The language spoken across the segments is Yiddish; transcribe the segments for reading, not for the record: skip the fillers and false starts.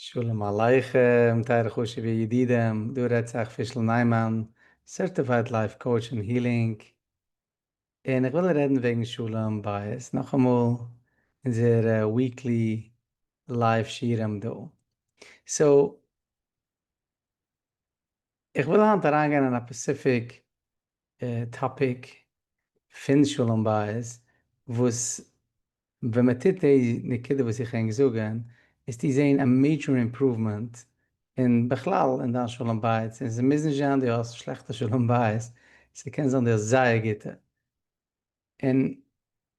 שלום עליכם טייערע חשוב'ע ידידים, דא רעדט זיך פישל ניימאן, certified life coach און healing, און איך וויל רעדן וועגן שלום בית נאכאמאל, אונזער weekly live שיעורים דא. So, איך וויל היינט אריינגיין אין א specific topic פון שלום בית, וואס ווען מען טוט די נקודה וואס איך ענק זאגען, וועסטו זעהן א major improvement אין בכלל אין דיין שלום בית, און ס'מוז נישט זיין דו האסט שלעכטע שלום בית, ס'קען זיין דו האסט זייער גוטע, און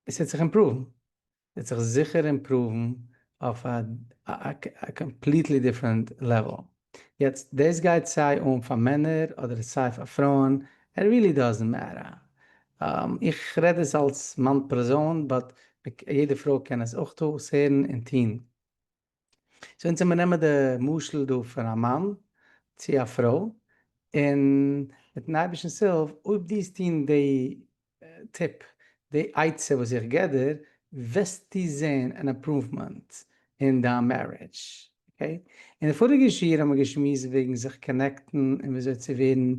עס וועט זיך improve ן, וועט זיך זיכער improve ן אויף א completely different level. יעצט דאס גייט סיי אן פאר מענער אדער סיי פאר פרויען, it really doesn't matter. איך רעד עס אלס מאן פערזאן but יעדע פרוי קען עס אויך אויסהערן און טון. so אונז מיר נעמען די משל דא פון א מאן צו א פרוי, און מיטן אייבערשטנ'ס הילף אויב דו וועסט טון די tip, די עצה וואס איך געב דיר, וועסטו זען אן improvement אין דיין marriage, okay? אין די פאריגע שיעור האבן מיר געשמועסט וועגן זיך connect ן און וויאזוי צו ווערן,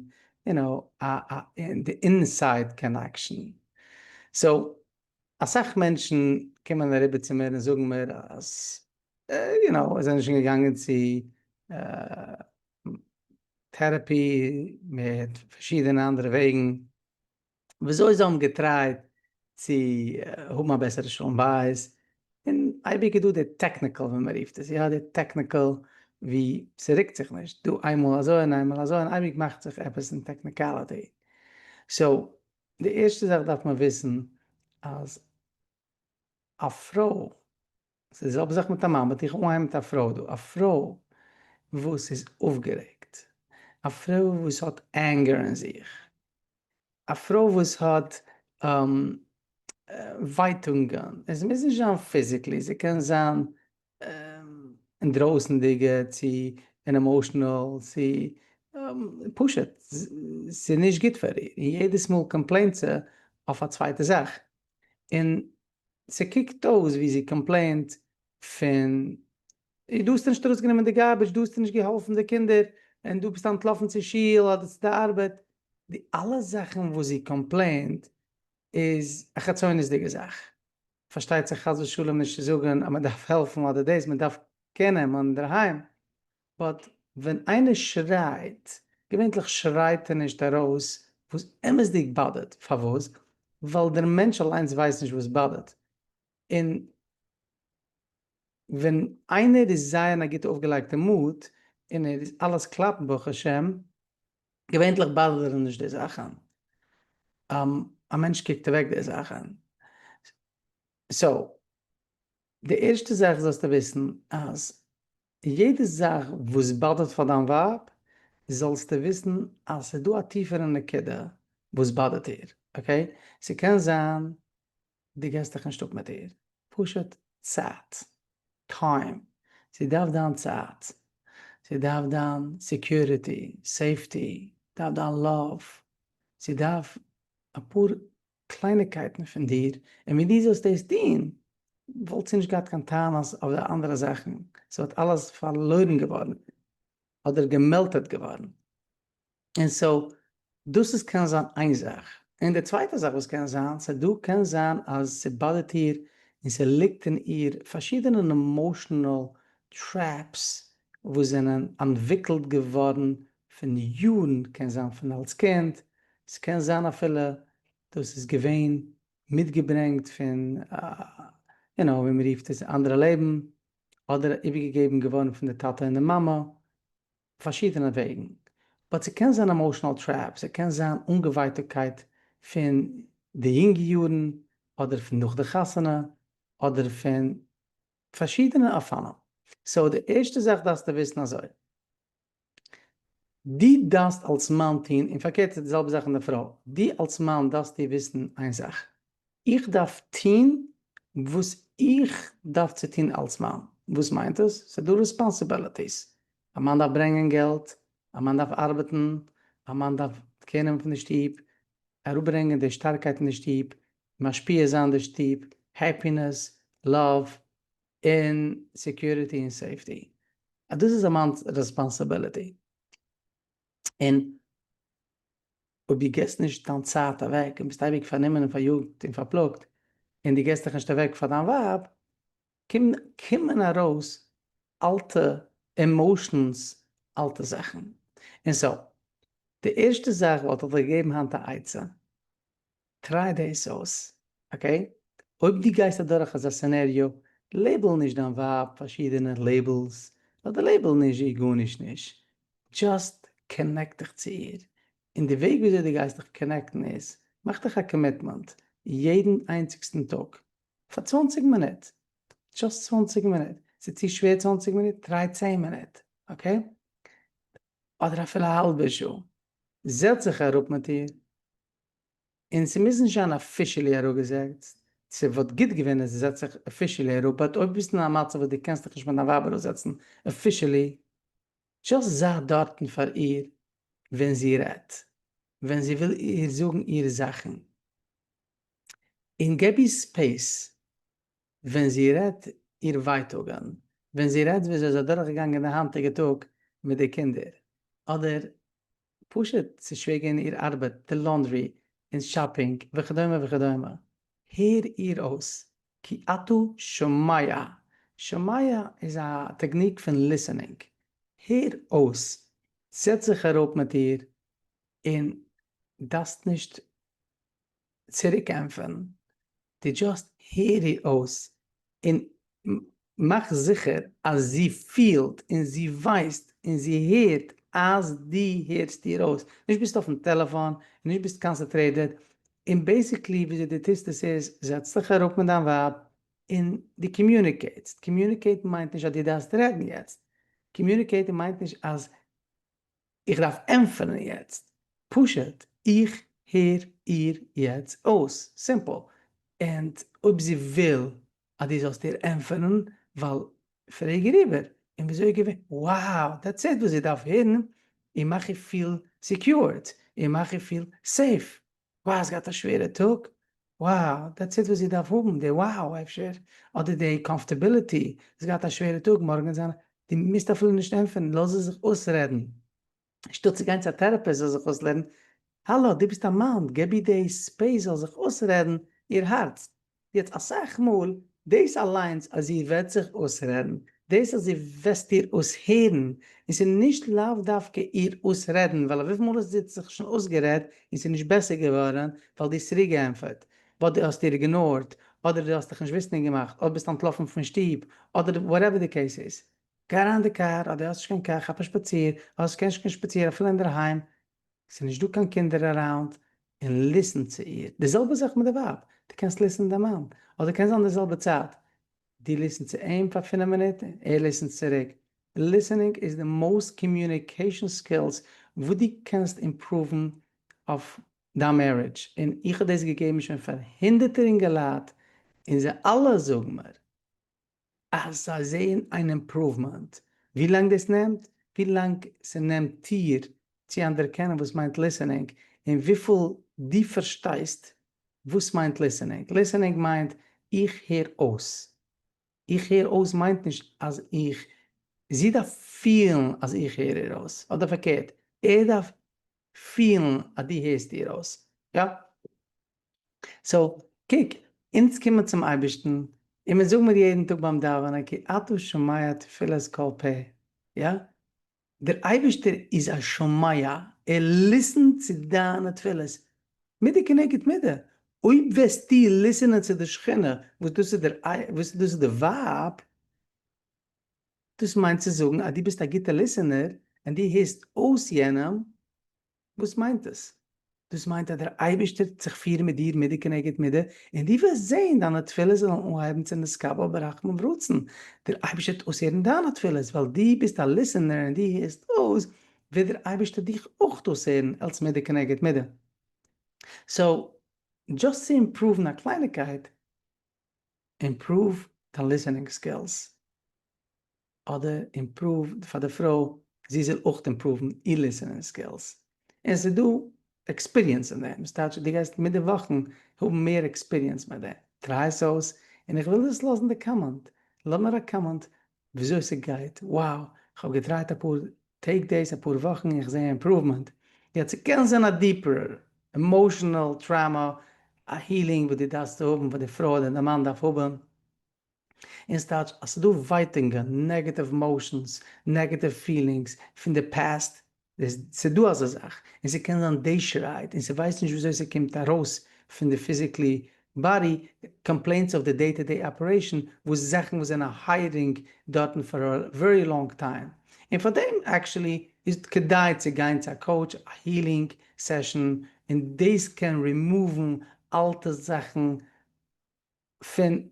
you know, א א די inside connection. so, אסאך מענטשן קומען אריבער צו מיר און זאגן מיר אז, you know, זיי זענען שוין געגאנגען צו therapy מיט פארשידענע אנדערע וועגן, וויאזוי זיי האבן גע try ט צו האבן א בעסערע שלום בית, און אייביג איז דא די technical ווי מען רופט עס, יא די technical ווי ס'רוקט זיך נישט, דא איינמאל אזוי און איינמאל אזוי און אייביג מאכט זיך עפעס אין technicality. so די ערשטע זאך דארף מען וויסן אז א פרוי, ס'איז די זעלבע זאך מיט א מאן, but איך אנהייבן מיט א פרוי דא, א פרוי וואס איז אויפגערעגט, א פרוי וואס האט anger אין זיך, א פרוי וואס האט ווייטונגען, עס מוז נישט זיין physically, ס'קען זיין אינדרויסנדיגע צו און emotional צו פשוט ס'איז נישט גוט פאר איר, און יעדעס מאל complain ט זי אויף א צווייטע זאך, און ס'קוקט אויס ווי זי complain ט פון דא האסטו נישט ארויסגענומען די garbage, דא האסטו נישט געהאלפן די קינדער, און דא ביסטו אנטלאפן צו שול אדער צו די ארבעט, די אלע זאכן וואס זי complain ט איז א חצונות'דיגע זאך, פארשטייט זיך חס ושלום נישט צו זאגן אז מען דארף העלפן אדער דאס, מען דארף קענען אינדערהיים, but ווען איינער שרייט, געווענטליך שרייט ער נישט ארויס וואס אמת'דיג bother ט, פארוואס? ווייל דער מענטש אליינס ווייסט נישט וואס bother ט, און ווען איינער איז זייער אין א גוטע אויפגעלייגטע mood, און ער איז אלעס קלאפט ברוך השם, געווענטליך bother ן נישט די זאכן, א מענטש קוקט אוועק די זאכן, so די ערשטע זאך זאלסטו וויסן אז יעדע זאך וואס bother ט פאר דיין ווייב זאלסטו וויסן אז ס'איז דא א טיפערע נקודה וואס bother ט איר, okay? ס'קען זיין דו געסט דיך נישט אפ מיט איר, פשוט צייט, time, זי דארף דיין צייט, זי דארף דיין security, safety, דארף דיין love, זי דארף אפאר קלייניקייטן פון דיר, און ווען דו זאלסט דאס טון, וואלט זי נישט געהאט קיין טענות אויף די אנדערע זאכן, ס'וואלט אלעס פארלוירן געווארן, אדער גע melt עט געווארן. און so, דאס איז קען זיין איין זאך. און די צווייטע זאך וואס קען זיין, ס'דא קען זיין אז ס' bother ט איר און ס'ליגט אין איר פארשידענע emotional traps וואס זענען אנטוויקלט געווארן פון יארן, קען זיין פון אלס קינד, ס'קען זיין אפילו דאס איז געווען מיטגעברענגט פון you know ווי מ'רופט עס אנדערע לעבן, אדער איבערגעגעבן געווארן פון די טאטע און די מאמע, פארשידענע וועגן, but ס'קען זיין emotional trap, ס'קען זיין אנגעווייטאגקייט פון די יונגע יארן, אדער פון נאך די חתונה, אדער פון פארשידענע אופנים. so די ערשטע זאך דארפסטו וויסן אזוי, דו דארפסט אלס מאן טון, און פארקערט איז די זעלבע זאך אין די פרוי, דו אלס מאן דארפסטו וויסן איין זאך, איך דארף טון וואס איך דארף צו טון אלס מאן. וואס מיינט עס? ס'איז דא responsibilities. א מאן דארף ברענגען געלט, א מאן דארף ארבעטן, א מאן דארף care נעמען פון די שטוב, אראפברענגען די שטארקייט אין די שטוב, משפיע זיין די שטוב, happiness, love, און security און safety. אז דאס איז א מאנ'ס responsibility. און אויב דו געסט נישט דיין צייט אוועק און ביסט אייביג פארנומען און פאריאגט און פארפלאגט און דו געסט דיך נישט אוועק פאר דיין ווייב, קומען ארויס אלטע emotions, אלטע זאכן. און so, די ערשטע זאך וואלט איך דיר געגעבן היינט א עצה, try דאס אויס, okay? אויב דו גייסט אדורך אזא scenario, label נישט דיין ווייב פארשידענע labels, אדער label נישט איר גארנישט נישט, just connect דיך צו איר, און די וועג וויאזוי דו גייסט דיך connect ן איז, מאך דיך א commitment, יעדן איינציגסטן טאג, פאר 20 מינוט, just 20 מינוט, ס'איז צו שווער 20 מינוט, try 10 מינוט, okay? אדער אפילו א האלבע שעה, זעץ זיך אראפ מיט איר, און ס'מוז נישט זיין officially אראפגעזעצט, ס'וואלט גוט געווען אז זעצט זיך officially אראפ, but אויב ביסטו אין א מצב וואס דו קענסט דיך נישט מיט דיין ווייב אראפזעצן officially, just זיי דארטן פאר איר ווען זי רעדט, ווען זי וויל איר זאגן איר זאכן, און געב איר space ווען זי רעדט איר ווייטאגען, ווען זי רעדט וויאזוי זי איז אדורכגעגאנגען די היינטיגע טאג מיט די קינדער, אדער פשוט ס'איז שווער געווען איר ארבעט, די laundry און shopping וכדומה וכדומה, הער איר אויס, כי אתה שומע, שומע איז א technique פון listening, הער אויס, זעץ זיך אראפ מיט איר און דארפסט נישט צוריק ענטפערן, דו just הער איר אויס און מאך זיכער אז זי פילט און זי ווייסט און זי הערט אז דו הערסט איר אויס, נישט ביסט אויפן טעלעפאן און נישט ביסט concentrated, און basically וויאזוי דו טוסט עס איז, זעץ דיך אראפ מיט דיין ווייב און דו communicate סט, communicate ן מיינט נישט אז דו דארפסט רעדן יעצט, communicate ן מיינט נישט אז איך דארף ענטפערן יעצט, פשוט איך הער איר יעצט אויס, simple, און אויב זי וויל אז דו זאלסט איר ענטפערן, ווייל פרעג איר איבער, און וויאזוי איז געווען, wow, that's it וואס זי דארף הערן, און מאך איר feel secured, און מאך איר feel safe, wow האסט געהאט א שווערע טאג, wow that's it וואס זי דארף האבן, די wow אפשר, אדער די comfortability, האסט געהאט א שווערע טאג, מארגן וועט זיין, דו מוזט אפילו נישט ענטפערן, לאז זי זיך אויסרעדן, שטאט צו גיין צו א therapist זאל זיך אויסלערנען, האלא דו ביסט א מאן, געב איר די space זאל זיך אויסרעדן איר הארץ, יעצט אסאך מאל דאס אליינס אז זי וועט זיך אויסרעדן, דאס אז זי וועסט איר אויסהערן, און ס'איז נישט לאו דווקא איר אויסרעדן, ווייל וויפיל מאל האט זי זיך שוין אויסגערעדט און ס'איז נישט בעסער געווארן ווייל דו האסט צוריק געענטפערט, ווייל דו האסט איר ignored, אדער דו האסט דיך נישט וויסנדיג געמאכט, אדער ביסט אנטלאפן פון שטוב, אדער whatever די case איז. גיי אריין אין די קאר, אדער האסט נישט קיין קאר, כאפ א שפאציר, האסט קענסט נישט קיין שפאציר אפילו אינדערהיים, ס'איז נישט דא קיין קינדער around, און listen צו איר. די זעלבע זאך מיט די ווייב, דו קענסט listen דיין מאן, אדער קען זיין די זעלבע צייט, דו listen צו אים פאר פינף מינוט און ער listen ט צוריק. listening איז די most communication skills וואס דו קענסט improve ן אויף דיין marriage, און איך האב דאס געגעבן שוין פאר הונדערטער אינגעלייט און זיי אלע זאגן מיר אז זיי זעען אן improvement. ווי לאנג דאס נעמט? ווי לאנג ס'נעמט דיר צו אנערקענען וואס מיינט listening און וויפיל דו פארשטייסט וואס מיינט listening. listening מיינט איך הער אויס. איך הער אויס מיינט נישט אז איך, זי דארף פילן אז איך הער איר אויס, אדער פארקערט, ער דארף פילן אז דו הערסט איר אויס. יא? so, קוק, אונז קומען צום אייבערשטן, און מיר זאגן מיר יעדן טאג ביים דאווענען כי אתה שומע תפילת כל פה, יא? דער אייבערשטער איז א שומע, ער listen ט צו דיינע תפילות, מידה כנגד מידה, אויב וועסטו listen ען צו די שכינה, וואס דאס איז דער וואס דאס איז די ווייב, דאס מיינט צו זאגן אז דו ביסט א גוטע listener און דו הערסט אויס יענעם, וואס מיינט עס? דאס מיינט אז דער אייבערשטער טוט זיך פירן מיט דיר מידה כנגד מידה, און דו וועסט זען דיינע תפילות זאלן אנהייבן צו נתקבל ברחמים ורצון, דער אייבערשטער וועט אויסהערן דיינע תפילות, ווייל דו ביסט א listener און דו הערסט אויס, וועט דער אייבערשטער דיך אויך אויסהערן אלס מידה כנגד מידה. so, just צו improve ן א קלייניקייט, improve דיין listening skills. אדער improve פאר די פרוי זי זאל אויך improve ן איר listening skills, און ס'איז דא experience אין דעם, ס'טייטש דו גייסט מיט די וואכן האבן מער experience מיט דעם, try עס אויס, און איך וויל דאס לאזן די comment, לאז מיר א comment וויאזוי ס'גייט, wow! כ'האב געטרייט אפאר טעג דאס, אפאר וואכן, איך זע improvement. יעצט ס'קען זיין א deeper emotional trauma, א healing וואס דו דארפסט האבן, וואס די פרוי אדער די מאן דארף האבן. און ס'טייטש אז ס'דא ווייטונגען, negative emotions, negative feelings פון די past, ס'דא אזא זאך, און ס'קען זיין דעי שרייט און ס'ווייסט נישט וויאזוי ס'קומט ארויס פון די physically body, complaints אויף די day to day operation, וואס זאכן וואס זענען hiding דארטן פאר א very long time, און פאר דעם actually איז כדאי צו גיין צו א coach, א healing session, און דאס קען רימאוון אלטע זאכן פון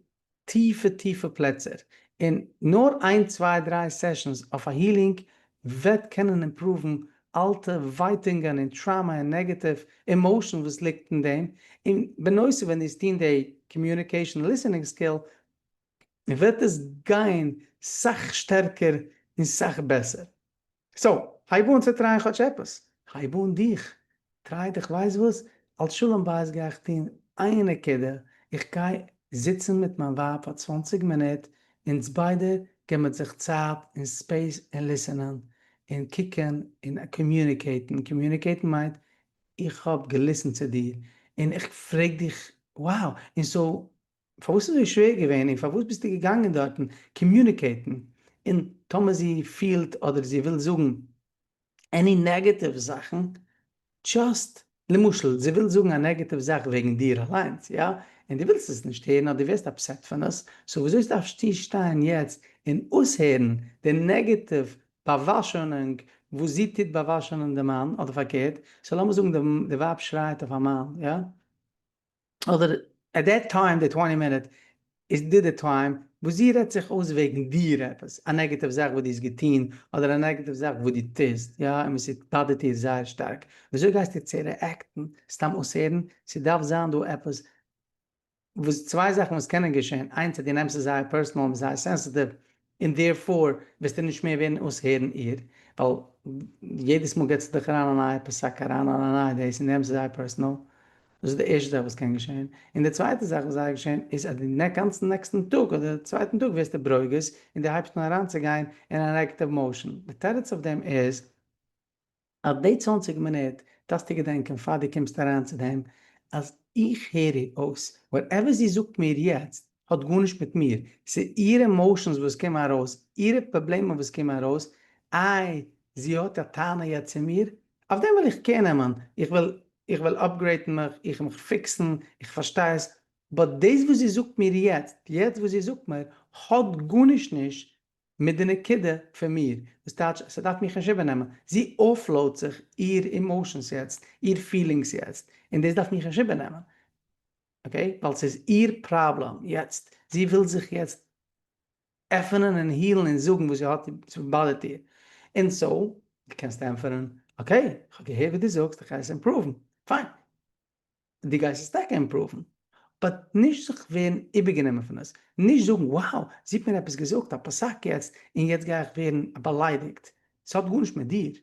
טיפע טיפע פלעצער, און נאר איין צוויי דריי sessions אויף א healing וועט קענען אימפראוון אלטע ווייטונגען און trauma און negative emotion וואס ליגט אין דעם, און בנוסף ווען דו וועסט טון די communication listening skill וועט עס גיין סאך שטערקער און סאך בעסער. so, הייב אן צו טרייען כאטש עפעס. הייב אן דיך. try דיך ווייסט וואס? אלס שלום בית גיי איך טון איין נקודה, איך גיי זיצן מיט מיין ווייב פאר 20 מינוט, אונז ביידע געבן זיך צייט און space און ליסענען און קוקען און קאמיוניקעיטן, קאמיוניקעיטן מיינט איך האב געליסענט צו דיר און איך פרעג דיך wow און so פארוואס איז אזוי שווער געווען און פארוואס ביסטו געגאנגען דארטן קאמיוניקעיטן, און טאמער זי פילט אדער זי וויל זאגן any negative זאכן, just למשל זי וויל זאגן א negative זאך וועגן דיר אליינס יא, און דו ווילסט עס נישט הערן אדער דו ווערסט upset פון עס, so וויאזוי דארפסטו שטיין יעצט און אויסהערן די negative באוואשענונג וואס זי טוט באוואשענען די מאן אדער פארקערט, so לאמיר זאגן די ווייב שרייט אויף א מאן יא, אדער at that time די twenty מינוט איז די די time וואס זי רעדט זיך אויס וועגן דיר עפעס א negative זאך וואס דו האסט געטון אדער א negative זאך וואס דו טוסט יא און וואס ס'באדערט איר זייער שטארק וויאזוי גייסטו צו רעאקטן סתם אויסהערן ס'דארף זיין דא עפעס וואס צוויי זאכן וואס קענען געשען איינס אז דו נעמסט עס זייער personal און זייער sensitive און therefore וועסטו נישט מער ווערן אויסהערן איר ווייל יעדעס מאל געבט זי דיך אריין א נייע פסק אריין א נייע דאס און דו נעמסט עס זייער personal דאס איז די ערשטע זאך וואס קען געשען, און די צווייטע זאך וואס גייט געשען איז אז די גאנצן נעקסטן טאג אדער צווייטן טאג ווערסטו ברוגז און דו הייבסט אן אריינצוגיין אין א negative emotion. די תירוץ אויף דעם איז אז די 20 מינוט דארפסטו געדענקען פאר דו קומסט אריין צו דעם אז איך הער איר אויס, whatever זי זאגט מיר יעצט האט גארנישט מיט מיר, ס'איז אירע emotions וואס קומען ארויס, אירע פראבלעמען וואס קומען ארויס, איי זי האט א טענה יעצט צו מיר, אויף דעם וויל איך care נעמען, איך וויל איך וויל אפגרעיטן מיך, איך מיך פיקסן, איך פארשטיי עס, but דאס וואס זי זאגט מיר יעצט, יעצט וואס זי זאגט מיר, האט גארנישט נישט מיט די נקודה פון מיר, וואס טייטש ס'דארף מיך נישט איבערנעמען, זי offload זיך איר emotions יעצט, איר feelings יעצט, און דאס דארף מיך נישט איבערנעמען, okay? ווייל ס'איז איר פראבלעם יעצט, זי וויל זיך יעצט עפענען און הילן און זאגן וואס זי האט ס'באדערט איר, און so דו קענסט ענטפערן, okay, איך האב געהערט וואס דו זאגסט, איך גיי עס אימפראוון, פיין, דו גייסט עס טאקע אימפראוון, but נישט זיך ווערן איבערגענומען פון עס, נישט זאגן wow, זי האט מיר עפעס געזאגט א פסק יעצט און יעצט גיי איך ווערן באליידיגט, ס'האט גארנישט מיט דיר,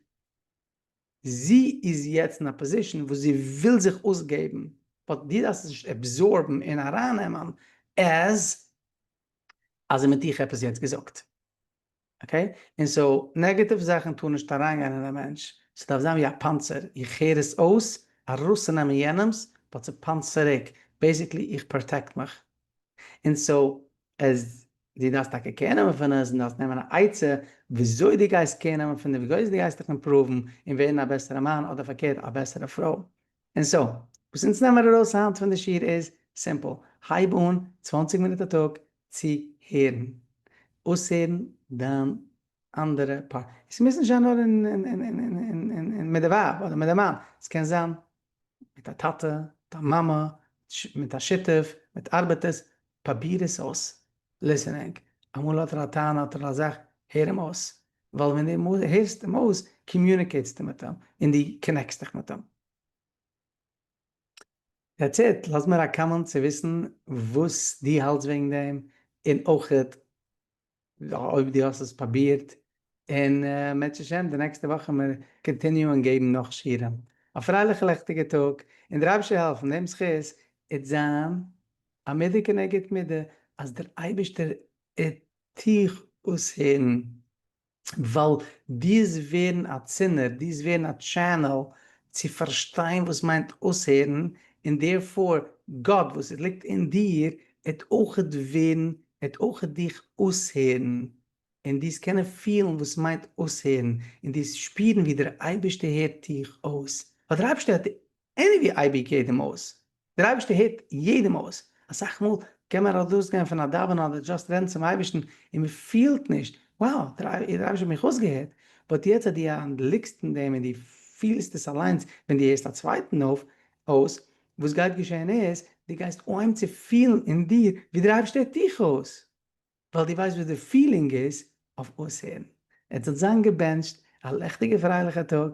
זי איז יעצט אין א position וואס זי וויל זיך אויסגעבן, but דו דארפסט עס נישט עבזארבן און ארייננעמען as אז זי מיט דיך עפעס יעצט געזאגט. okay? און so negative זאכן טאר נישט אריינגיין אין א מענטש, ס'דארף זיין ווי א פאנצער, איך הער עס אויס, ארויסצונעמען יענעמס, but ס'פאנצט צוריק, basically איך protect מיך. און so אז דו דארפסט טאקע care נעמען פון עס, און דארפסט נעמען א עצה וויאזוי דו גייסט care נעמען פון דעם, וויאזוי דו גייסט דיך אימפראוון און ווערן א בעסערע מאן אדער פארקערט א בעסערע פרוי. און so, וואס אונז נעמען ארויס היינט פון די שיעור איז simple, הייב אן 20 מינוט א טאג צו הערן, אויסהערן דיין אנדערע פארטנער, עס מוז נישט זיין נאר מיט די ווייב אדער מיט די מאן, עס קען זיין מיט א טאטע, מיט א מאמע, מיט א שותף, מיט ארבעטערס, פראביר עס אויס, listening, אמאל האט ער א טענה האט ער א זאך, הער אים אויס, ווייל ווען דו הערסט אים אויס קאמיוניקעיטסטו מיט אים און דו קאנעקסט דיך מיט אים. That's it, לאז מיר א comment צו וויסן וואס דו האלטסט וועגן דעם, און אויכעט אויב דו האסט עס פראבירט, און מערצעשעם די נעקסטע וואך וועלן מיר קאנטיניוען געבן נאך שיעורים. א פרייליכע לעכטיגע טאג, און דער אייבערשטער העלפן דעם זכות עט זיין א מידה כנגד מידה אז דער אייבערשטער עט דיך אויסהערן. ווייל דו וועסט ווערן א צינור, דו וועסט ווערן א channel צו פארשטיין וואס מיינט אויסהערן, און therefore גאט וואס ליגט אין דיר עט אויכעט ווערן, עט אויכעט דיך אויסהערן, און דו וועסט קענען פילן וואס מיינט אויסהערן, און דו וועסט שפירן ווי דער אייבערשטער הערט דיך אויס, ווייל דער אייבערשטער הערט anyway אייביג יעדעם אויס, דער אייבערשטער הערט יעדעם אויס, אסאך מאל קען מען ארויסגיין פון א דאווענען אדער just רעדן צום אייבערשטן און מען פילט נישט, wow, דער אייבערשטער האט מיך אויסגעהערט, but יעצט אז דו ליגסט אין דעם און דו פילסט עס אליינס ווען דו הערסט א צווייטן אויף אויס, וואס גייט געשען איז, דו גייסט אנהייבן צו פילן אין דיר ווי דער אייבערשטער הערט דיך אויס, ווייל דו ווייסט וואס די feeling איז אויף אויסהערן. עטס זאלט זיין געבענטשט, א לעכטיגע פרייליכע טאג,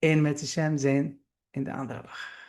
און אם ירצה השם זען אין די אנדערע וואך.